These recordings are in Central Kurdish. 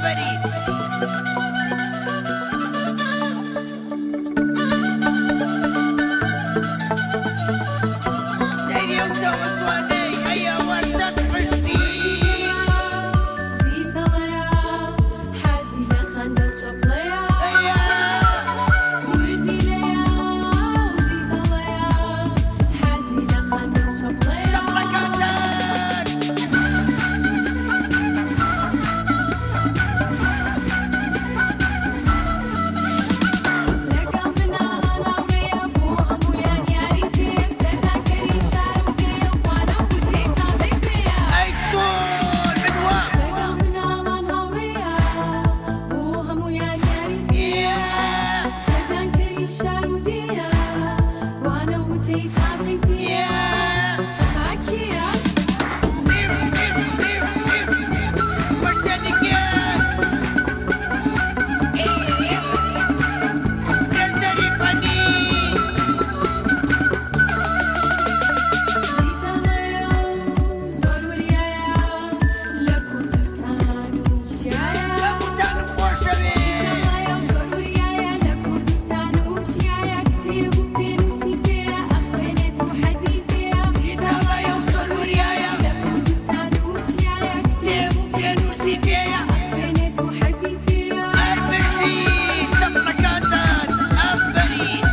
ئافەرین. سەیری ئەو چاوە جوانەی ئەی ئەوە چەند حشتی. زیتەڵەیە حەزی لە خەندە و چەپڵەیە ئەیە. وردیلەیە و زیتەڵەیە حەزی لە خەندە و چەپڵەیە. چەپڵەکانتان. لەگەڵ مناڵان هاوڕێیە بۆ هەموویان یاری پێیە سەردانکەری شار و دێیە و وانە و وتەی تازەی پێیە. ئەی چۆن من وا. لەگەڵ مناڵان هاوڕێیە بۆ هەموویان یاری پێیە سەردانکەری شار و دێیە وانە و وتەی تازەی پێیە ئەمە کێیە؟ زیتەڵەیە و زۆر وریایە لە کوردستان و چیایە. زیتەڵەیە و زۆر وریایە لە کوردستان و چیایە کتێب و پێنووسی پێیە ئەخوێنێت و حەزی پێیە. زیتەڵەیە و زۆر وریایە لە کوردستان و چیایە کتێب و پێنووسی پێیە ئەخوێنێت و حەزی پێیە. هەر بژی چەپڵەکانتان ئافەرین.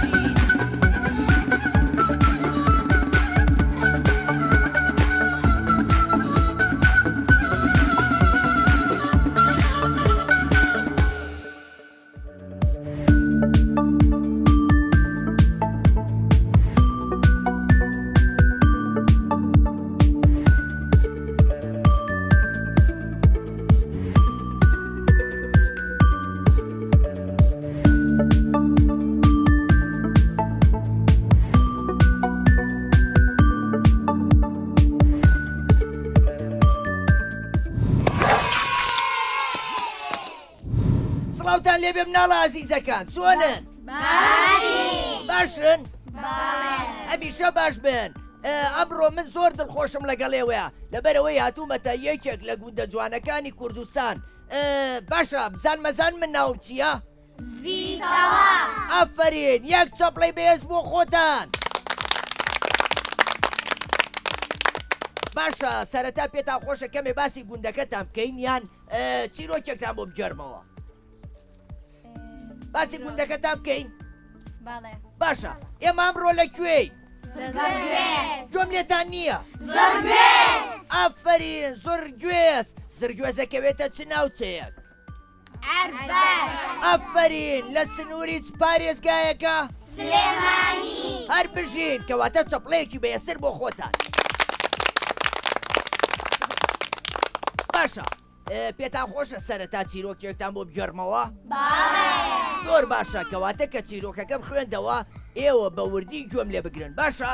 سڵاوتان لێبێ مناڵە ئازیزەکان چۆنن؟ باشن؟ هەمیشە باش بن ئەمڕۆ من زۆر دڵخۆشم لەگەڵ ئێوەیە لەبەرەوەی هاتوومەتە یەکێک لە گوندە جوانەکانی کوردستان باشە بزان مەزان من ناوم چییە؟ زیتەڵە. ئافەرین یەک چەپڵەی بەهێز بۆ خۆتان. باشە سەرەتا پێتان خۆشە کەمێ باسی گوندەکەتان بکەین یان چیرۆکێکتان بۆ بگێڕمەوە؟ باسی گوندەکەتان بکەین؟ باشە ئێمە ئەمڕۆ لە کوێی؟ گوێم لێتان نییە. ئافەرین زڕگوێز. زڕگوێزەکەوێتە چ ناوچەیەک؟ ئافەرین لە سنووری چ پارێزگایەکە؟ سلێمانی. هەر بژین کەواتە چەپڵەیەکی بەیەسر بۆ خۆتان. باشە پێتان خۆشە سەرەتا چیرۆکێکتان بۆ بگێڕمەوە؟ زۆر باشە کەواتە کە چیرۆکەکەم خوێندەوە ئێوە بە وردی گوێم لێ بگرن باشە؟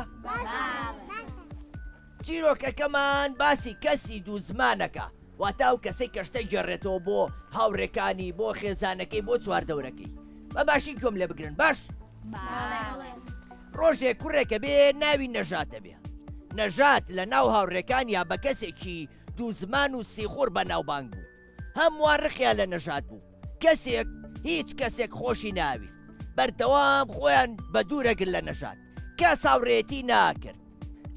چیرۆکەکەمان باسی کەسی دوو زمانەکە واتە ئەو کەسەی کە شتە گێڕێتەوە بۆ هاوڕێکانی بۆ خێزانەکەی بۆ چواردەورەکەی بە باشی گوێم لێ بگرن باش؟ ڕۆژێک کوڕێکە بێ ناوی نەژاتە بێ نەژات لە ناو هاوڕێکانیا بە کەسێکی دوو زمان و سیخوڕ بەناوبانگ بوو. هەمووان ڕقیان لە نەژاد بوو. کەسێک، هیچ کەسێک خۆشی ناویست. بەردەوام خۆیان بە دوور ئەگرت لە نەژاد. کەس هاوڕێیەتی ناکرد.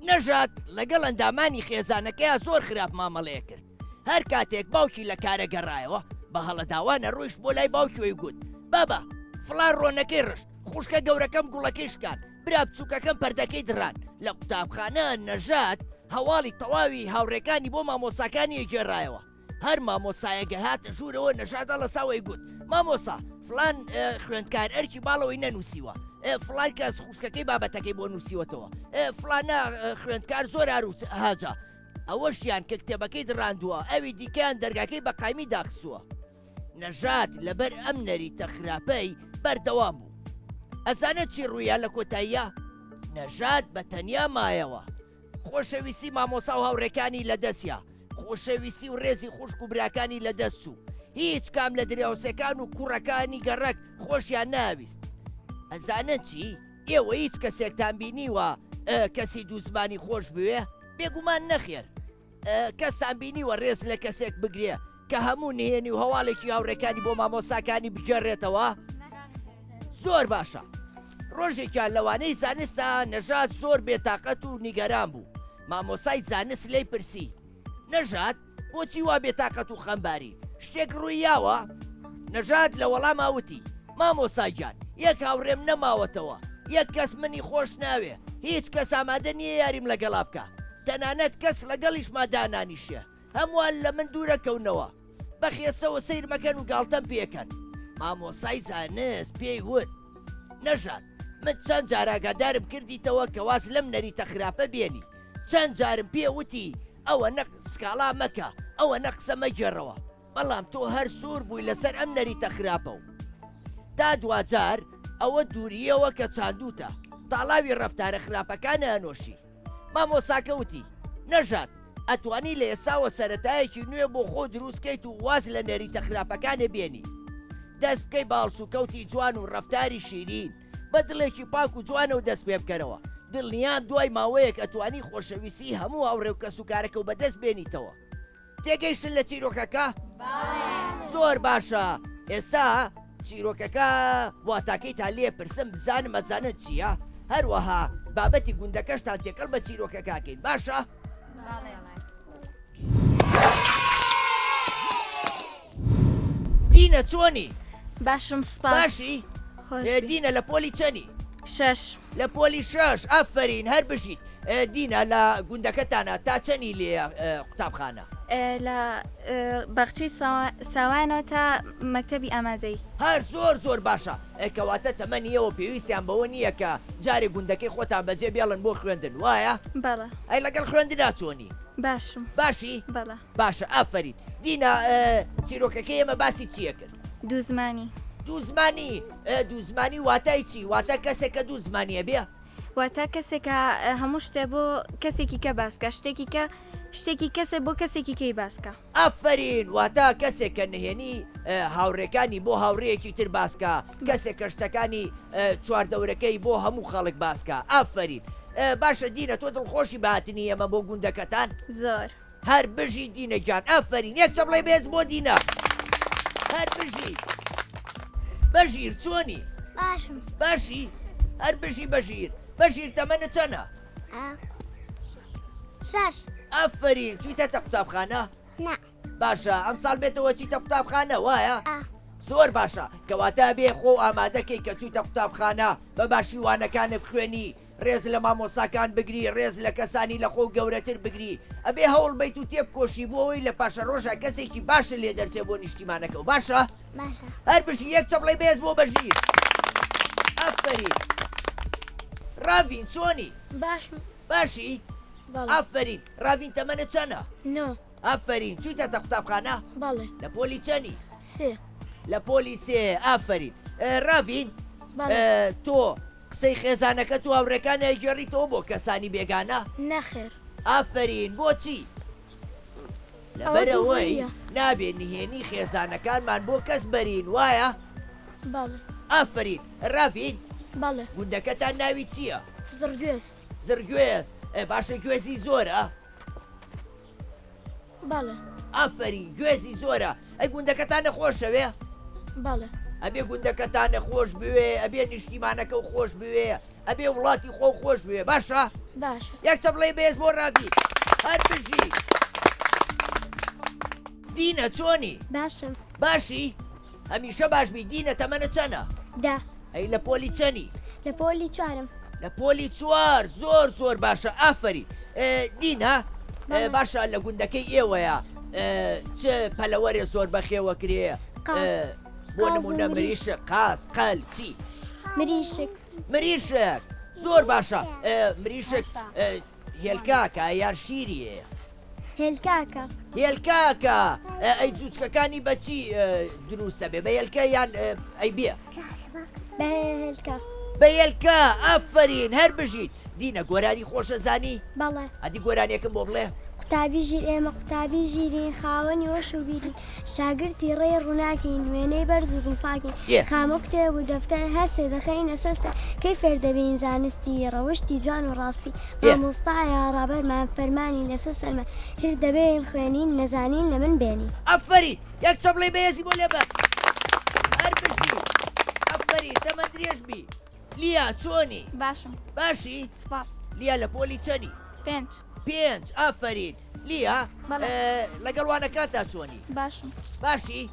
نەژاد لەگەڵ ئەندامانی خێزانەکەیا زۆر خراپ مامەڵەیە کرد. هەر کاتێک باوکی لە کارە گەڕایەوە، بە هەڵەداوانە ڕۆیشت بۆ لای باوکی و گوت، بابا، فڵان ڕۆنەکەی ڕشت، خوشکە گەورەکەم گوڵەکەی شکان، برا بچووکەکەم پەردەکەی دڕان. لە قوتابخانە نەژاد هەواڵی تەواوی هاوڕێکانی بۆ مامۆستاکانی ئەگێڕایەوە. هەر مامۆستایەک هاتە ژوورەوە نەژاد هەڵەسا و ئەیگوت، مامۆستا فڵان خوێندکار ئەرکی ماڵەوەی نەنووسیوە، فڵان کەس خوشکەکەی بابەتەکەی بۆ نووسیوەتەوە، فڵانە خوێندکار زۆر ئاروس هاجە، ئەوەشیان کە کتێبەکەی دڕاندووە، ئەوی دیکەیان دەرگاکەی بە قایمی داخستووە. نەژاد لەبەر ئەم نەریتە خراپەی بەردەوام بوو. ئەزانن چی ڕوویا لە کۆتاییا؟ نەژاد بە تەنیا مایەوە. خۆشەویستی مامۆسا و هاوڕێکانی لەدەستیا، خۆشەویستی و ڕێزی خوشک و براکانی لەدەست چوو. هیچ کام لە دراوسێکان و کوڕەکانی گەڕەک خۆشیان ناویست. ئەزانن چی؟ ئێوە هیچ کەسێکتان بینیوە کەسی دووزمانی خۆش بوێ؟ بێگومان نەخێر. کەستان بینیوە ڕێز لە کەسێک بگرێ؟ کە هەموو نهێنی و هەواڵێکی هاوڕێکانی بۆ مامۆساکانی بگێڕێتەوە؟ زۆر باشە. ڕۆژێکیان لەوانەی زانستا نەژاد زۆر بێتاقەت و نیگەران بوو. مامۆسای زانست لێی پرسی، نەژاد، بۆچی وا بێتاقەت و خەمباری؟ شتێک ڕووی یاوە؟ نەژاد لە وەڵاما وتی، مامۆسا گیان، یەک هاوڕێم نەماوەتەوە، یەک کەس منی خۆش ناوێ، هیچ کەس ئامادە نییە یاریم لەگەڵا بکا، تەنانەت کەس لەگەڵیشما دانانیشێ. هەمووان لە من دوورەکەونەوە، بە خێسەوە سەیر مەکەن و گاڵتەم پێکەن. مامۆسای زانست پێی وت، نەژاد، من چەند جار ئاگادارم کردیتەوە کە واز لەم نەریتە خراپە بێنی، چەند جارم پێ وتی ئەوەنە سکاڵا مەکە، ئەوەنە قسە مەگێڕەوە، بەڵام تۆ هەر سوور بووی لەسەر ئەم نەریتە خراپە و تا دواجار ئەوە دوورییەوە کە چاندووتە، تاڵاوی ڕەفتارە خراپەکانە ئەنۆشی. مامۆساکە وتی، نەژاد، ئەتوانی لە ئێستاوە سەرەتایەکی نوێ بۆ خۆو دروست کەیت و واز لە نەریتە خراپەکانێ بێنی. دەست بکەی بە هەڵسوکەوتی جوان و ڕەفتاری شیرین، بە دڵێکی پاک و جوانەوە دەست پێ بکەرەوە، دڵنیام دوای ماوەیەک ئەتوانی خۆشەویستی هەموو هاوڕێ و کەسوکارەکەو بەدەست بێنیتەوە. تێگەیشتن لە چیرۆکەکە؟ زۆر باشە ئێستا چیرۆکەکە واتاکەیتان لێ پرسم بزانم ئەزانن چییە؟ هەروەها بابەتی گوندەکەشتان تێکەڵ بە چیرۆکەکەکەین باشە؟ دینە چۆنی؟ باشم سپاس. باشی؟ دینە لە پۆلی چەنی؟ شەش. لە پۆلی شەش ئافەرین هەر بژیت. دینا لە گوندەکەتانا تا چەنی لێیە قوتابخانە؟ لە باخچەی ساوایانەوە تا مەکتەبی ئامادەیی. هەر زۆر زۆر باشە کەواتە تەمەنی ئێوە پێویستیان بەوە نییە کە جارێ گوندەکەی خۆتان بەجێ بێڵن بۆ خوێندن وایە؟ بەڵێ. ئەی لەگەڵ خوێندنا چۆنی؟ باشم. باشی؟ بەڵێ. باشە ئافەرین. دینا چیرۆکەکەی ئێمە باسی چییە کرد؟ دووزمانی. دووزمانی دووزمانی واتای چی؟ واتە کەسێک کە دوو زمانی هەبێ؟ واتە کەسێک کە هەموو شتێ بۆ کەسێکی کە باس کا شتێکی کە شتێکی کەسێ بۆ کەسێکی کەی باس کا. ئافەرین واتە کەسێک کە نهێنی هاوڕێکانی بۆ هاوڕێیەکی تر باس کا کەسێک کە شتەکانی چواردەورەکەی بۆ هەموو خەڵک باس کا ئافەرین باشە دینە تۆ دڵخۆشی بە هاتنی ئێمە بۆ گوندەکەتان؟ زۆر. هەر بژی دینە گیان ئافەرین یەک چەپڵەی بەهێز بۆ دینە هەر بژی بەژیر چۆنی باشم باشی هەر بژی بەژیر بەژیر تەمەنت چەنە شەش ئافەرین چویتەتە قوتابخانە نا باشە ئەمساڵ بێتەوە چیتە قوتابخانە وایە ئا زۆر باشە کەواتە بێ خۆ ئامادەکەی کە چویتە قوتابخانە بە باشی وانەکانت بخوێنی ڕێز لە مامۆستاکان بگری، ڕێز لە کەسانی لە خۆو گەورەتر بگری، ئەبێ هەوڵ بەیت و تێبکۆشی بۆ ئەوەی لە پاشەڕۆژا کەسێکی باشت لێ دەرچێ بۆ نیشتیمانەکەو باشە؟ باشە. هەر بژی یەک چەپڵەی بەهێز بۆ بەژیر. ئافەرین. ڕاڤین چۆنی؟ باشم. باشی؟ بەڵێ. ئافەرین. ڕاڤین تەمەنت چەنە؟ نۆ. ئافەرین. چویتەتە قوتابخانە؟ بەڵێ. لە پۆلی چەنی؟ سێ. لە پۆلی سێ. ئافەرین. ڕاڤین بەڵێ. تۆ قسەی خێزانەکەت و هاوڕێکان ئەیگێڕیتەوە بۆ کەسانی بێگانە؟ نەخێر. ئافەرین، بۆچی؟ لەبەرئەوەی نابێ نهێنی خێزانەکانمان بۆ کەس بەرین، وایە؟ بەڵێ. ئافەرین. ڕاڤین؟ بەڵێ. گوندەکەتان ناوی چییە؟ زڕگوێز. زڕگوێز. باشە گوێزی زۆرە؟ بەڵێ. ئافەرین گوێزی زۆرە. ئەی گوندەکەتانە خۆشەوێ؟ بەڵێ. ئەبێ گوندەکەتانە خۆش بوێ، ئەبێ نیشتیمانەکە و خۆش بوێ، ئەبێ وڵاتی خۆ خۆش بوێ، باشە؟ باشە. یەک چەپڵەی بەهێز بۆ ڕاڤی. هەر بژی. دینە چۆنی؟ باشم. باشی؟ هەمیشە باش بی. دینە تەمەنت چەنە؟ دە. ئەی لە پۆلی چەنی؟ لە پۆلی چوارم. لە پۆلی چوار زۆر زۆر باشە ئافەرین دینا باشە لە گوندەکەی ئێوەیە چ پەلەوەرێ زۆر بەخێوە کرێ بۆ نمونە مریشک قاز قەل چی؟ مریشک مریشک زۆر باشە مریشک هێلکاکە یان شیری هەیە؟ هێلکاکە. هێلکاکە ئەی جوچکەکانی بە چی دروستە بێ بە هێلکە یان ئەی بێ؟ بە هێلکە. بە هێلکە ئافەرین هەر بژیت. دینە گۆرانی خۆشە زانی؟ بەڵێ. ئەدی گۆرانیەکم بۆ بڵێ. قوتابی ژیر ئێمە قوتابی ژیرین خاوەنی هۆش و بیرین شاگرتی ڕێی ڕووناکین وێنەی بەرز و دڵپاکین خامە و کتێب و دەفتەر هەر سێ دەخەینە سەر سەر کەی فێر دەبین زانستی ڕەوشتی جوان و ڕاستی مامۆستایە ڕابەرمان فەرمانی لەسەر سەرمان تر دەبێین خوێنین نەزانین لە من بێنین. ئەفەرین یەک چەپڵەی بەهێزی بۆ لێبە هەر بژی ئەفەرین تەمەن درێژ بی. لیا چۆنی؟ باشم. باشی؟ سپاس. لیا لە پۆلی چەنی؟ پێنج. پێنج ئافەرین. لیا بەڵێ. لەگەڵ وانەکانتا چۆنی؟ باشم. باشی؟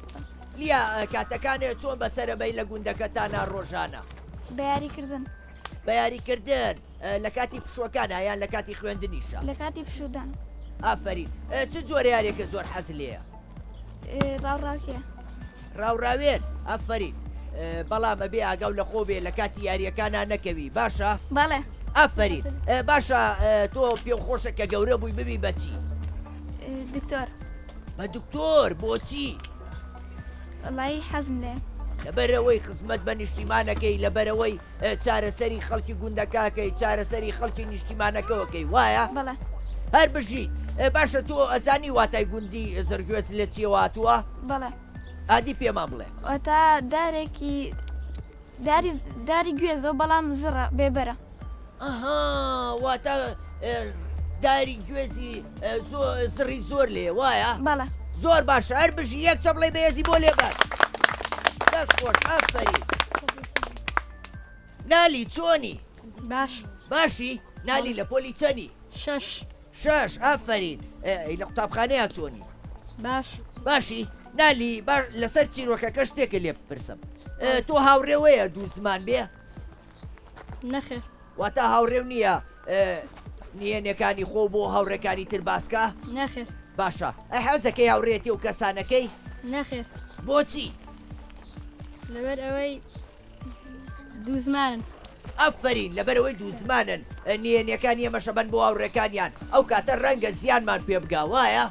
لیا کاتەکانت چۆن بەسەرە بەی لە گوندەکەتانا ڕۆژانە؟ بە یاریکردن. بە یاریکردن لە کاتی پشووەکانا یان لە کاتی خوێندنیشا؟ لە کاتی پشوودان. ئافەرین. چ جۆرە یاریەکە زۆر حەز لێیە؟ ڕاوڕاوکێ. ڕاوڕاوێن ئافەرین بەڵام ئەبێ ئاگاو لە خۆ بێ لە کاتی یاریەکانا نەکەوی باشە؟ بەڵێ. ئافەرین باشە تۆ پێو خۆشە کە گەورە بووی ببی بە چی؟ دکتۆر. بە دکتۆر بۆچی؟ وەڵایی حەزم لێیە. لەبەرئەوەی خزمەت بە نیشتیمانەکەی لەبەرئەوەی چارەسەری خەڵکی گوندەکەکەی چارەسەری خەڵکی نیشتیمانەکەوەکەی وایە؟ بەڵێ. هەر بژیت. باشە تۆ ئەزانی واتای گوندی زڕگوێز لە چیەوە هاتووە؟ بەڵێ. ئادی پێمان بڵێ. واتا دارێکی داری داری گوێزە و بەڵام زڕە بێبەرە. ئەها واتا داری گوێزی زڕی زۆر لێ وایە؟ بەڵێ. زۆر باشە هەر بژی یەک چەپڵەی بەهێزی بۆ لێبەر. دەست خۆش ئافەرین. نالی چۆنی؟ باش. باشی؟ نالی لە پۆلی چەنی؟ شەش. شەش ئافەرین. ئەی لە قوتابخانەیە چۆنی؟ باش. باشی؟ نالی با لەسەر چیرۆکەکە شتێکە لێ بپرسم. تۆ هاوڕێوەیە دوو زمان بێ؟ نەخێر. واتا هاوڕێو نییە نهێنیەکانی خۆو بۆ هاوڕێکانی تر باسکا؟ نەخێر. باشە ئەی حەزەکەی هاوڕێتی و کەسانەکەی؟ نەخێر. بۆچی؟ لەبەر ئەوەی دووزمانن. ئافەرین لەبەرئەوەی دووزمانن نهێنیەکانی ئێمەشە بەن بۆ هاوڕێکانیان ئەو کاتە ڕەنگە زیانمان پێ بگا وایە؟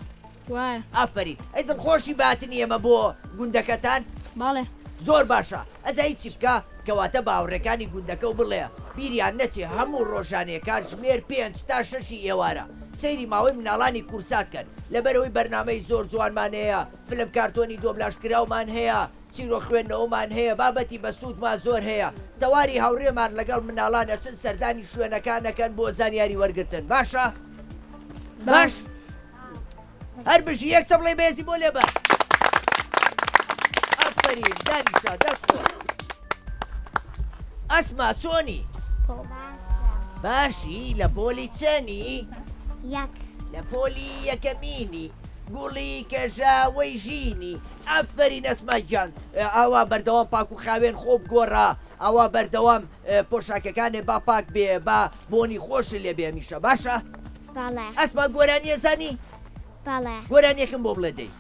وایە. ئافەرین ئەی دڵخۆشی بە هاتنی ئێمە بۆ گوندەکەتان؟ بەڵێ. زۆر باشە ئەزای چی بکە کەواتە بە هاوڕێکانی گوندەکەو بڵێ بیریان نەچێ هەموو ڕۆژانێ کاتژمێر پێنج تا شەشی ئێوارە سەیری ماوەی مناڵانی کورسات کەن لەبەرئەوەی بەرنامەی زۆر جوانمان هەیە فلم کارتۆنی دۆبلاژ کراومان هەیە چیرۆک خوێندنەوەمان هەیە بابەتی بەسوودمان زۆر هەیە تەواری هاوڕێمان لەگەڵ مناڵان ئەچن سەردانی شوێنەکان ئەکەن بۆ زانیاری وەرگرتن باشە باش هەر بژی یەک چەپڵەی بەهێزی بۆ لێبە ئافەرین دانیشە دەست خۆش ئەسما چۆنی باشی لە پۆلی چەنی یەک لە پۆلی یەکەمینی گوڵی کەژاوەی ژینی ئافەرین ئەسما گیان ئاوا بەردەوام پاک و خاوێن خۆ بگۆڕە ئاوا بەردەوام پۆشاکەکانێ با پاک بێ با بۆنی خۆش لێ بێ هەمیشە باشە بەڵێ. ئەسما گۆرانیە زانی؟ بەڵێ. گۆرانیەکم بۆ بڵێ دەی.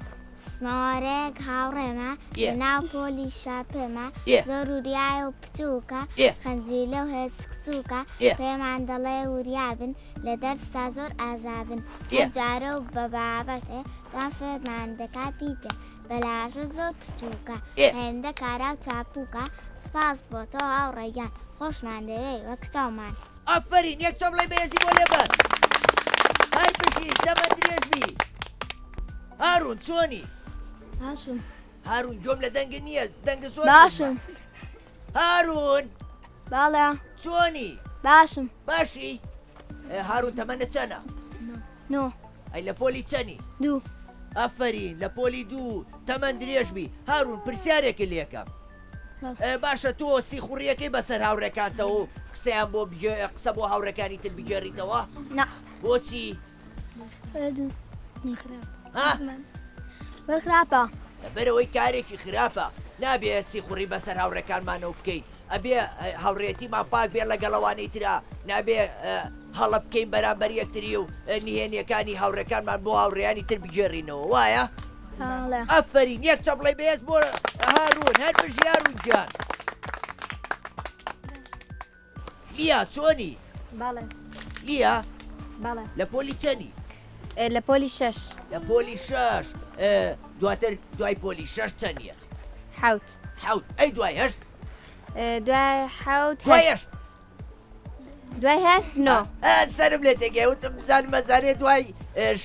سمۆرێک هاوڕێمە ئێ. لەناو پۆلی شاپێمە ئێ. زۆر وریایە و بچووکە ئێ. خەنجیلە و هێسک سووکە ئێ. پێمان دەڵێ وریابن لە دەرسا زۆر ئازابن ئێ. هەر جارە و بە بابەتێ جوان فێرمان دەکا پیتێ بەلاشە زۆر بچووکە ئێ. هێندە کارا و چاپووکە سپاس بۆ تۆ هاوڕێ گیان خۆشمان دەوێی وەک چاومان. ئافەرین یەک چەپڵەی بەهێزی بۆ لێبەن هەر بژیت تەمەن درێژ بی هارون چۆنی؟ باشم. هارون گوێم لە دەنگت نییە دەنگت زۆر باشم. هارون بەڵێ. چۆنی؟ باشم. باشی؟ هارون تەمەنت چەنە؟ نۆ. ئەی لە پۆلی چەنی؟ دوو. ئافەرین لە پۆلی دوو تەمەن درێژ بی هارون پرسیارێکت لێکەم باشە تۆ سیخوڕیەکەی بەسەر هاوڕێکانتەوە و قسەیان بۆ قسە بۆ هاوڕێکانی تر بگێڕیتەوە؟ نا. بۆچی؟ خراپە. لەبەرئەوەی کارێکی خراپە نابێ سیخوڕی بەسەر هاوڕێکانمانەوە بکەین ئەبێ هاوڕێیەتیمان پاک بێ لەگەڵ ئەوانەی ترا نابێ هەڵە بکەین بەرامبەر یەکتری و نهێنیەکانی هاوڕێکانمان بۆ هاوڕێیانی تر بگێڕینەوە وایە؟ بەڵێ. ئەفەرین یەک چەپڵەی بەهێز بۆ هارون هەر بژی هارون گیان. لیا چۆنی؟ بەڵێ. لیا؟ بەڵێ. لە پۆلی چەنی؟ لە پۆلی شەش. لە پۆلی شەش دواتر دوای پۆلی شەش چەنیە؟ حەوت. حەوت ئەی دوای هەشت؟ دوای حەوت دوای هەشت. دوای هەشت نۆ. ئە سەرم لێ تێگەی وتم بزانم ئەزانێ دوای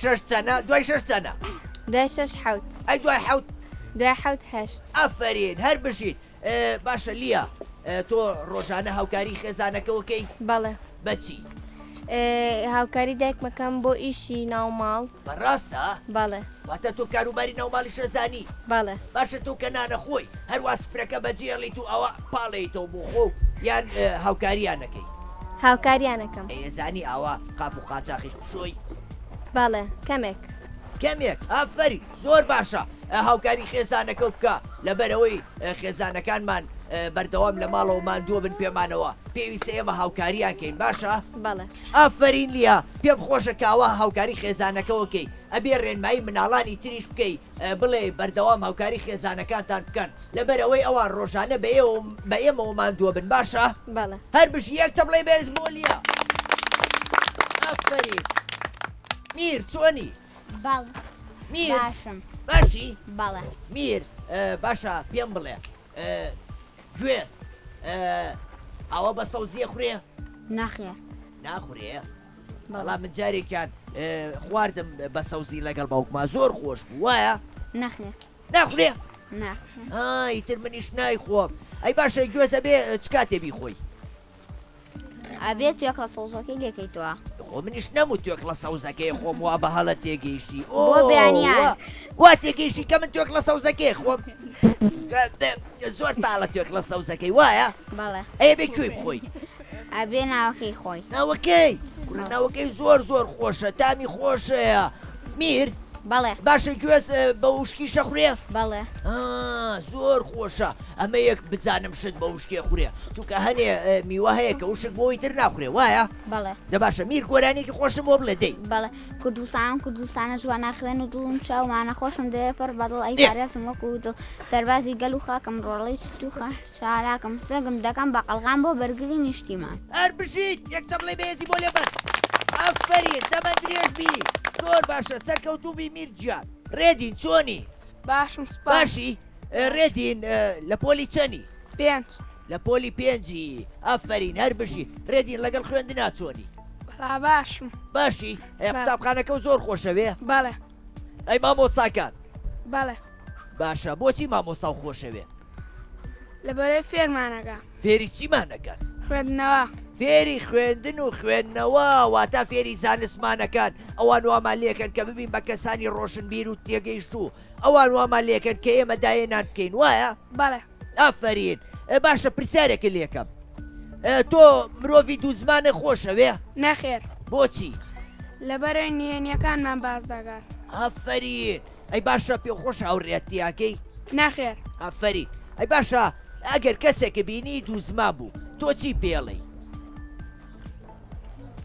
شەش چەنە دوای شەش چەنە؟ دوای شەش حەوت. ئەی دوای حەوت؟ دوای حەوت هەشت. ئافەرین هەر بژیت. باشە لیا تۆ ڕۆژانە هاوکاری خێزانەکەوە کەی؟ بەڵێ. بە چی؟ هاوکاری دایکمەکەم بۆ ئیشی ناو ماڵ. بەڕاستە؟ بەڵێ. واتە تۆ کاروباری ناو ماڵیش ئەزانی؟ بەڵێ. باشە تۆ کە نانەخۆی هەروا سفرەکە بەجێڵیت و ئەوە پاڵێیتەوە بۆ خۆو یان هاوکاریان ئەکەی؟ هاوکاریان ئەکەم. ئەی ئەزانی ئاوا قاپ و قاچاخیش بشۆی؟ بەڵێ کەمێک. کەمێک ئافەرین زۆر باشە هاوکاری خێزانەکەو بکە لەبەرئەوەی خێزانەکانمان بەردەوام لە ماڵەوە ماندووە بن پێمانەوە پێویستە ئێمە هاوکاریان کەین باشە؟ بەڵێ. ئافەرین لیا پێم خۆشە کە ئاوا هاوکاری خێزانەکەوە کەی ئەبێ ڕێنمایی مناڵانی تریش بکەی بڵێ بەردەوام هاوکاری خێزانەکانتان بکەن لەبەر ئەوەی ئەوان ڕۆژانە بە ئێوە بە ئێمەوە ماندووە بن باشە؟ بەڵێ. هەر بژی یەک چەپڵەی بەهێز بۆ لیا ئافەرین میر چۆنی؟ بەڵێ میر باشم. باشی؟ بەڵێ. میر باشە پێم بڵێ گوێز ئاوا بە سەوزیە خوڕێ؟ ناخێر. ناخورێ؟ بەڵام من جارێکیان خواردم بە سەوزی لەگەڵ باوکما زۆر خۆش بوو وایە؟ نەخێر. ناخورێ؟ نا. ئیتر منیش نایخۆم. ئەی باشە گوێز ئەبێ چ کاتێ بیخۆی؟ ئەبێ توێکڵە سەوزەکەی لێکەیتەوە. خۆ منیش نەموت توێکڵە سەوزەکەی خۆم وا بە هەڵە تێگەیشتی بۆ بەیانیان. وا تێگەیشتی کە من توێکڵە سەوزەکەی خۆم زۆر تاڵە توێکڵە سەوزەکەی وایە؟ بەڵێ. ئەی ئەبێ کوێی بخۆی؟ ئەبێ ناوەکەی خۆی. ناوەکەی؟ کوڕە ناوەکەی زۆر زۆر خۆشە تامی خۆشەیە. میر؟ بەڵێ. باشە گوێز بە وشکی شەخورێ؟ بەڵێ. زۆر خۆشە ئەمە یەک بزانم شت بە وشکێ خورێ چونکە هەنێ میوە هەیە کە وشک بۆی تر ناخورێ وایە؟ بەڵێ. دە باشە میر گۆرانیەکی خۆشم بۆ بڵێ دەی. بەڵێ کوردستان کوردستانە جوانە خوێن و دڵم چاومانە خۆشم دەوێ پڕ بەدڵ ئەی پارێزم وەکو دڵ سەربازی گەل و خاکم ڕۆڵەی چست و چالاکم سنگم دەکەم بە قەڵغان بۆ بەرگری نیشتیمان. هەر بژیت یەک چەپڵەی بەهێزی بۆ لێبەن ئافەرین تەمەن درێژ بی زۆر باشە سەرکەوتوو بی میر گیان. ڕێدین چۆنی؟ باشم سوپاس. باشی ڕێدین لە پۆلی چەنی؟ پێنج. لە پۆلی پێنجی ئافەرین هەر بژی ڕێدین لەگەڵ خوێندنا چۆنی؟ وەڵا باشم. باشی قوتابخانەکەو زۆر خۆشەوێ؟ بەڵێ. ئەی مامۆستاکان؟ بەڵێ. باشە بۆچی مامۆستاو خۆشەوێ؟ لەبەرەی فێرمانەکا. فێری چیمان ئەکەن؟ خوێندنەوە. فێری خوێندن و خوێندنەوە واتا فێری زانستمانەکان ئەوان وامان لێکەن کە ببین بە کەسانی ڕۆشنبیر و تێگەیشتوو ئەوان وامان لێکەن کە ئێمە داهێنان بکەین وایە؟ بەڵێ. ئافەرین باشە پرسیارێکت لێکەم تۆ مرۆڤی دووزمانە خۆشەوێ؟ نەخێر. بۆچی؟ لەبەرئەوەی نهێنیەکانمان باس دەکات. ئافەرین ئەی باشە پێخۆشە هاوڕێیەتیاکەی؟ نەخێر. ئافەرین ئەی باشە ئەگەر کەسێکت بینی دووزمان بوو تۆ چی پێڵێی؟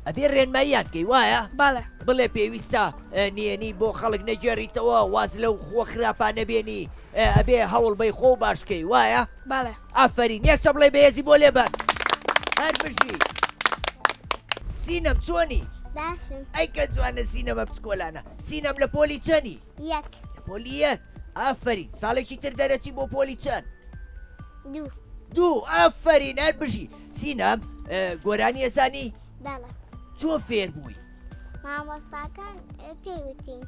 ئەبێ ڕێنماییان کەی وایە؟ بەڵێ. بڵێ پێویستە نهێنی بۆ خەڵک نەگێڕیتەوە واز لەو خووە خراپانە بێنی ئەبێ هەوڵ بەی خۆو باش کەی وایە؟ بەڵێ. ئافەرین یەک چەپڵەی بەهێزی بۆ لێبەن هەر بژی. سینەم چۆنی؟ باشم. ئەی کە جوانە سینەمە بچکۆلانە. سینەم لە پۆلی چەنی؟ یەک. لە پۆلی یەک ئافەرین ساڵێکی تر دەرەچی بۆ پۆلی چەند؟ دوو. دوو ئافەرین هەر بژی. سینەم گۆرانی ئەزانی؟ بەڵێ. چۆن فێر بووی؟ مامۆستاکان پێی وتین.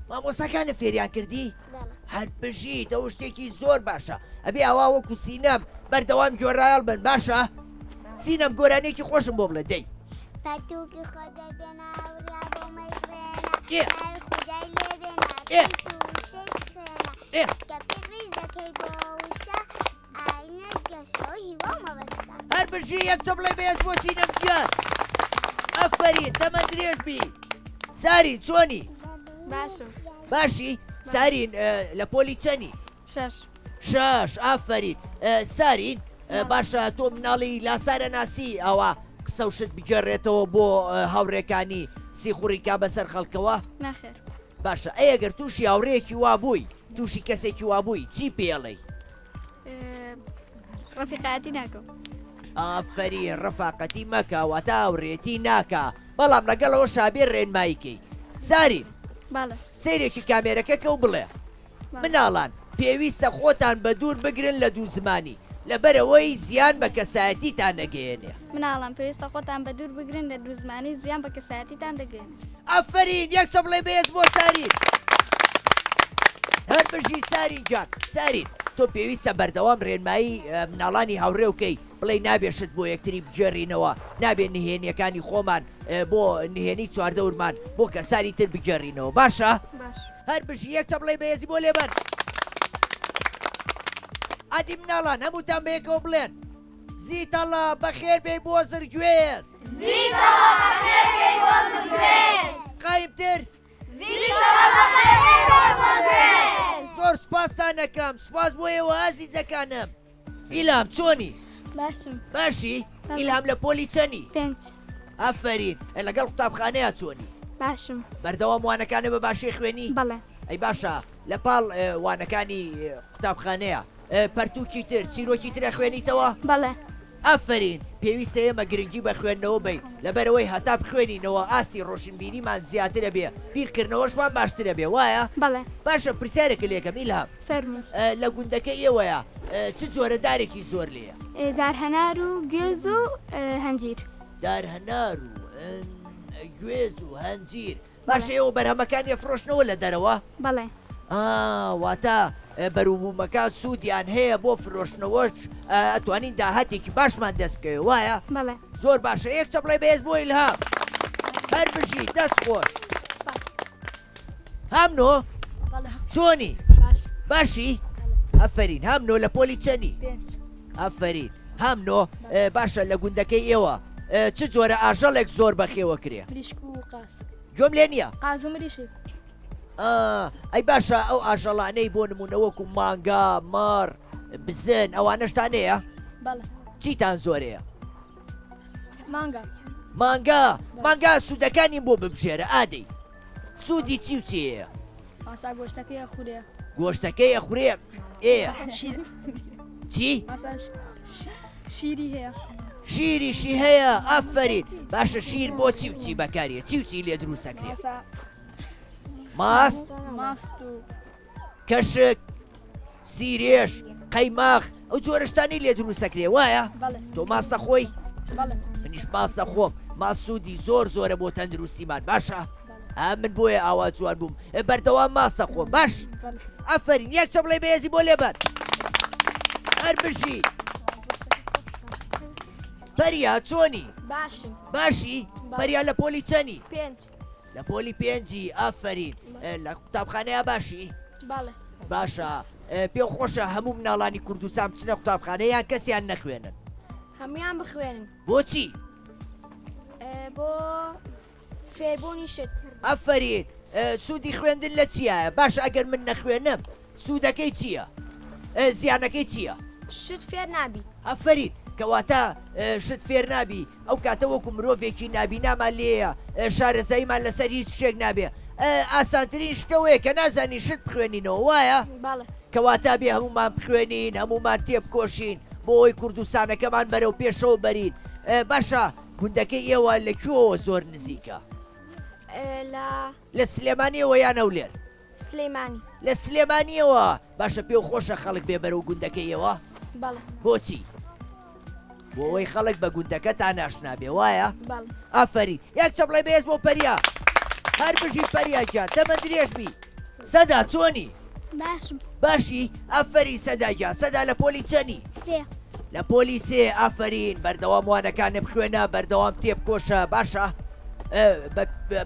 مامۆستاکانە فێریان کردی؟ بەڵێ. هەر بژیت ئەوە شتێکی زۆر باشە ئەبێ ئاوا وەکو سینەم بەردەوام گۆرایەڵ بن باشە؟ سینەم گۆرانیەکی خۆشم بۆ بڵێ دەی. پەرتووکی خۆت دەربێنە وریا بۆ مەیبڕێنە ئێ. ناوی خودای لێ بێنە ئێ. پیت و وشەی بخوێنە ئێ. کە پێت ڕیزەکەی بۆ وشە ئاینەت گەشە و هیوا و مەبەستە. هەر بژی یەک چەپڵەی بەهێز بۆ سینەم گیان ئەفەرین تەمەن درێژ بی سارین چۆنی؟ باشم. باشی سارین لە پۆلی چەنی؟ شەش. شەش ئافەرین سارین باشە تۆ مناڵی لاسارە ناسی ئەوە قسە و شت بگێڕێتەوە بۆ هاوڕێکانی سیخوڕی کا بەسەر خەڵکەوە؟ نەخێر. باشە ئەی ئەگەر تووشی هاوڕێیەکی وا بووی تووشی کەسێکی وا بووی چی پێڵێی؟ ڕەفیقایەتی ناکەم. ئافەرین ڕەفاقەتی مەکە واتە هاوڕێتی ناکا بەڵام لەگەڵ ئەوەشا بێ ڕێنمایی کەی سارین بەڵێ. سەیرێکی کامێرەکە کە و بڵێ مناڵان پێویستە خۆتان بە دوور بگرن لە دووزمانی. لەبەرئەوەی زیان بە کەسایەتیتان نەگەیەنێ. مناڵان پێویستە خۆتان بەدوور بگرن لە دووزمانی زیان بە کەسایەتیتان دەگەیەنێ. ئافەرین یەک چەپڵەی بەهێز بۆ سارین. هەر بژی سارین گیان. سارین تۆ پێویستە بەردەوام رێنمایی مناڵانی هاوڕێ بکەی بڵێی نابێ شت بۆ یەکتری بگێڕینەوە نابێ نهێنیەکانی خۆمان بۆ نهێنی چواردەورمان بۆ کەسانی تر بگێڕینەوە باشە؟ باش. هەر بژی یەک چەپڵەی بەهێزی بۆ لێبەن. ئەدی مناڵان هەمووتان بەیەکەوە بڵێن زیتەڵە بەخێر بێی بۆ زرگوێز. زیتەڵە بەخێر بێی بۆ زرگوێز. قایمتر. زیتەڵە بەخێر بێی بۆ زرگوێز. زۆر سوپاستان ئەکەم سوپاس بۆ ئێوە ئازیزەکانم. ئیلهام چۆنی؟ باشم. باشی؟ ئیلهام لە پۆلی چەنی؟ پێنج. ئافەرین. ئەی لەگەڵ قوتابخانەیا چۆنی؟ باشم. بەردەوام وانەکانت بە باشی خوێنی؟ بەڵێ. ئەی باشە لە پاڵ وانەکانی قوتابخانەیا پەرتووکی تر چیرۆکی تر ئەخوێنیتەوە؟ بەڵێ. ئافەرین، پێویستە ئێمە گرنگی بە خوێندنەوە بەین، لەبەرئەوەی هەتا بخوێنینەوە ئاستی ڕۆشنبیریمان زیاتر ئەبێ، بیرکردنەوەشمان باشتر ئەبێ، وایە؟ بەڵێ. باشە پرسیارێکت لێکەم ئیلهام. فەرموو. لە گوندەکەی ئێوەیا چ جۆرە دارێکی زۆر لێیە؟ دار هەنار و گوێز و هەنجیر. دار هەنار و گوێز و هەنجیر. باشە ئێوە بەرهەمەکانی ئەفرۆشنەوە لە دەرەوە؟ بەڵێ. ئا واتە بەروبوومەکان سوودیان هەیە بۆ فرۆشتنەوەش ئەتوانین داهاتێکی باشمان دەست بکەوێ وایە؟ بەڵێ. زۆر باشە یەک چەپڵەی بەهێز بۆ ئیلهام. هەر بژی دەست خۆش. هامنۆ چۆنی؟ باشی؟ ئەفەرین هامنۆ لە پۆلی چەنی؟ ئەفەرین هامنۆ باشە لە گوندەکەی ئێوە چ جۆرە ئاژەڵێک زۆر بەخێوە کرێ؟ مریشک و قاز. گوێم لێ نییە. قاز و مریشک. ئەی باشە ئەو ئاژەڵانەی بۆ نمونە وەکو مانگا، مەڕ، بزن ئەوانەشتان هەیە؟ بەڵێ. چیتان زۆر هەیە؟ مانگا. مانگا، مانگا سوودەکانیم بۆ ببژێرە ئادەی. سوودی چی و چی هەیە؟ ئاسا گۆشتەکەی ئەخورێ. گۆشتەکەی ئەخورێ ئێ. چی؟ ئاسا شیری هەیە. شیریشی هەیە ئافەرین باشە شیر بۆ چی و چی بەکاریە چی و چی لێ دروست ئەکرێ؟ ماست ماست و کەشک سیرێش قەیماخ ئەو جۆرە شتانەی لێ دروست ئەکرێ وایە؟ تۆ ماست ئەخۆی؟ منیش ماست ئەخۆم ماست سوودی زۆر زۆرە بۆ تەندروستیمان باشە؟ ئا من بۆیە ئاوا جوان بووم بەردەوام ماست ئەخۆم باش؟ ئەفەرین یەک چەپڵەی بەهێزی بۆ لێبەن هەر بژی پەریا چۆنی؟ باشم باشی؟ پەریا لە پۆلی چەنی؟ پێنج لە پۆلی پێنجی ئافەرین لە قوتابخانەیە باشی؟ بەڵێ. باشە پێو خۆشە هەموو مناڵانی کوردستان بچنە قوتابخانە یان کەسیان نەخوێنن؟ هەمویان بخوێنن. بۆچی؟ بۆ فێربوونی شت. ئافەرین سوودی خوێندن لە چیایە؟ باشە ئەگەر من نەخوێنم سوودەکەی چییە؟ زیانەکەی چییە؟ شت فێر نابی. ئافەرین کەواتە شت فێر نابی ئەو کاتە وەکو مرۆڤێکی نابینامان لێیە شارەزاییمان لەسەر هیچ شتێک نابێ ئاسانترین شتەوەیە کە نازانین شت بخوێنینەوە وایە؟ بەڵێ. کەواتە بێ هەموومان بخوێنین هەموومان تێبکۆشین بۆ ئەوەی کوردستانەکەمان بەرەو پێشەوە بەرین باشە گوندەکەی ئێوە لە کوێوە زۆر نزیکە؟ لە لە سلێمانیەوە یان هەولێر؟ سلێمانی. لە سلێمانیەوە باشە پێو خۆشە خەڵک بێ بەرەو گوندەکەی ئێوە؟ بەڵێ. بۆچی؟ بۆ ئەوەی خەڵک بە گوندەکەتان ئاشنا بێ وایە؟ بەڵێ. ئافەرین یەک چەپڵەی بەهێز بۆ پەریا هەر بژی پەریا گیان تەمەن درێژ بی. سەدا چۆنی؟ باشم. باشی؟ ئافەرین سەدا گیان سەدا لە پۆلی چەنی؟ سێ. لە پۆلی سێ ئافەرین بەردەوام وانەکانت بخوێنە بەردەوام تێبکۆشە باشە؟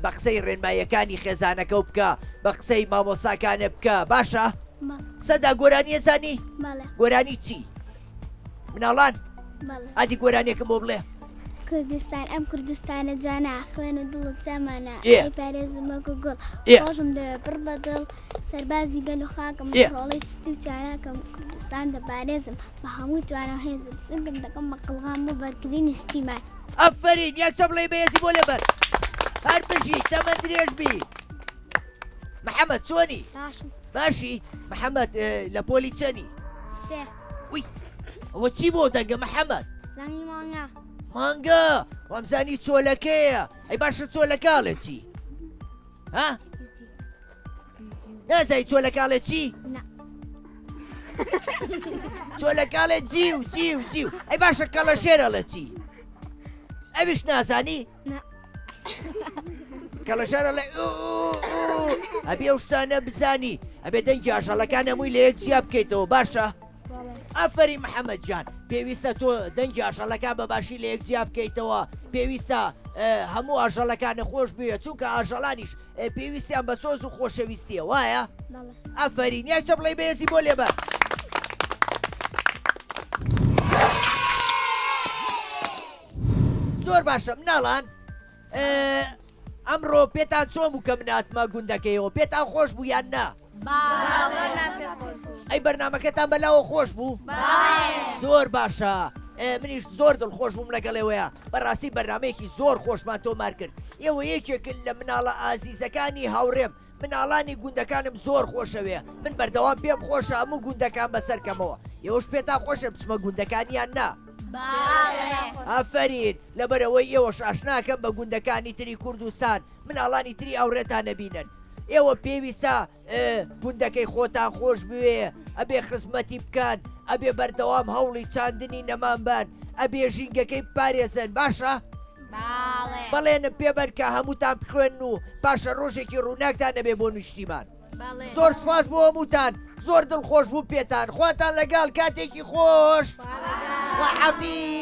بە قسەی ڕێنماییەکانی خێزانەکەو بکە بە قسەی مامۆساکانت بکە باشە؟ سەدا گۆرانی ئەزانی؟ گۆرانی چی؟ مناڵان ئادی گۆرانیەکم بۆ بڵێ. کوردستان ئەم کوردستانە جوانە خوێن و دڵ و چامانە ئەی پارێزم وەکو گوڵ خۆشم دەوێ پڕ بە دڵ سەربازی گەل و خاکم ڕۆڵەی چست و چالاکم کوردستان دەپارێزم بە هەموو توانا و هێزم سنگم دەکەم بە قەڵغان بۆ بەرگری نیشتیمان. ئافەرین یەک چەپڵەی بەهێزی بۆ لێبەن هەر بژی تەمەن درێژ بی محەمەد چۆنی؟ باشم. باشی محەمەد لە پۆلی چەنی؟ سێ. وی ئەوە چی بۆ دەنگە محەمەد؟ دەنگی مانگا. مانگا وامزانی چۆلەکەیە ئەی باشە چۆلەکە ئەڵێ چی؟ ها؟ نازانی چۆلەکە ئەڵێ چی؟ نا. چۆلەکە ئەڵێ جیو جیو جیو ئەی باشە کەڵەشێر ئەڵێ چی؟ ئەویش نازانی؟ نا. کەڵەشێر ئەڵێ ئو ئو ئو ئەبێ ئەو شتانە بزانی ئەبێ دەنگی ئاژەڵەکان هەمووی لە یەک جیا بکەیتەوە باشە؟ ئافەرین محەمەد گیان پێویستە تۆ دەنگی ئاژەڵەکان بە باشی لە یەک جیا بکەیتەوە پێویستە هەموو ئاژەڵەکانە خۆش بوێ چونکە ئاژەڵانیش پێویستیان بە سۆز و خۆشەویستیە وایە ئافەرین یای چەپڵەی بەهێزی بۆ لێبە. زۆر باشە مناڵان ئەمڕۆ پێتان چۆن بوو کە من هاتمە گوندەکەیەوە پێتان خۆش بوو یان نا؟ ئەی بەرنمەکەتان بەلاوە خۆش بوو؟ زۆر باشە منیش زۆر دڵخۆش بووم لەگەڵەوەیە بەڕاستی بەرنمەیەکی زۆر خۆشمان تۆمار کرد ئێوە یەکێکن لە مناڵە ئازیزەکانی هاوڕێم مناڵانی گوندەکانم زۆر خۆشەوێ من بەردەوام پێم خۆشە هەموو گوندەکان بەسەر کەمەوە ئێوەش پێتان خۆشە بچمە گوندەکان یان نا؟ ئافەرین لەبەرئەوەی ئێوەش ئاشناکەم بە گوندەکانی تری کوردستان مناڵانی تری ئاوڕێتان نەبینن ئێوە پێویستە گوندەکەی خۆتان خۆش بوێ ئەبێ خزمەتی بکەن ئەبێ بەردەوام هەوڵی چاندنی نەمان بن ئەبێ ژینگەکەی بپارێزن باشە؟ بەڵێنم پێبەن کە هەمووتان بخوێنن و پاشە ڕۆژێکی ڕووناکتان نەبێ بۆ نیشتیمان زۆر سپاس بۆ هەمووتان زۆر دڵخۆش بوو پێتان خواتان لەگەڵ کاتێکی خۆش وحەفیز.